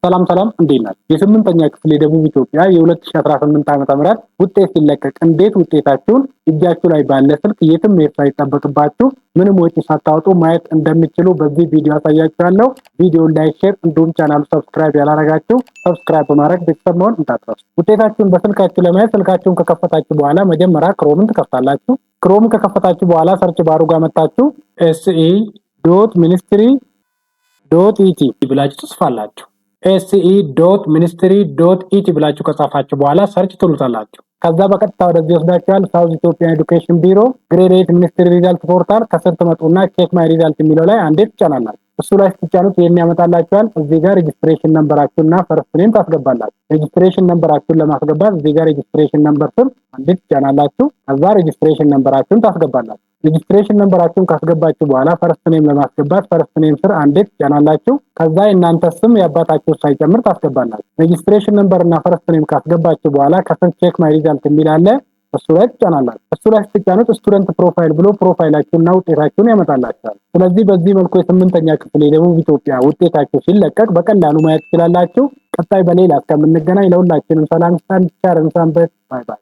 ሰላም ሰላም፣ እንዴት ናችሁ? የስምንተኛ ክፍል የደቡብ ኢትዮጵያ የ2018 ዓ.ም ውጤት ሲለቀቅ እንዴት ውጤታችሁን እጃችሁ ላይ ባለ ስልክ የትም መሄድ ሳይጠበቅባችሁ፣ ምንም ወጪ ሳታወጡ ማየት እንደምትችሉ በዚህ ቪዲዮ አሳያችኋለሁ። ቪዲዮውን like፣ share እንዲሁም ቻናሉ subscribe ያላረጋችሁ subscribe በማድረግ ቤተሰብ መሆን እንዳትረሱ። ውጤታችሁን በስልካችሁ ለማየት ስልካችሁን ከከፈታችሁ በኋላ መጀመሪያ Chrome ን ትከፍታላችሁ። Chrome ከከፈታችሁ በኋላ search bar ኡ ጋር መጣችሁ se.ministry.et ብላችሁ ትጽፋላችሁ። se.ministry.et ብላችሁ ከጻፋችሁ በኋላ search ትሉታላችሁ። ከዛ በቀጥታ ወደዚህ ይወስዳችኋል። South Ethiopian Education Bureau Grade 8 Ministry Result Portal። ከስር ትመጡና "Check my result" የሚለው ላይ አንዴ ትጫናላችሁ። እሱ ላይ ስትጫኑት ይሄን ያመጣላችኋል። እዚህ ጋር registration number ኣችሁን እና first name ታስገባላችሁ። Registration number ኣችሁን ለማስገባት እዚህ ጋር registration number ስር አንዴ ትጫናላችሁ። ከዛ registration number ኣችሁን ታስገባላችሁ። Registration number ኣችሁን ካስገባችሁ በኋላ first name ለማስገባት first name ስር አንዴ ትጫናላችሁ። ከዛ የእናንተ ስም የአባታችሁ ሳይጨምር ታስገባላችሁ። Registration number እና first name ካስገባችሁ በኋላ ከስር "Check my result" የሚል አለ። እሱ ላይ ትጫናላችሁ። እሱ ላይ ስትጫኑት student profile ብሎ profile ኣችሁንና ውጤታችሁን ያመጣላችኋል። ስለዚህ በዚህ መልኩ የስምንተኛ ክፍል የደቡብ ኢትዮጵያ ውጤታችሁ ሲለቀቅ በቀላሉ ማየት ትችላላችሁ። ቀጣይ በሌላ እስከምንገናኝ ለሁላችንም ሰላም ይስጠን። ቸር እንሰንብት። Bye bye።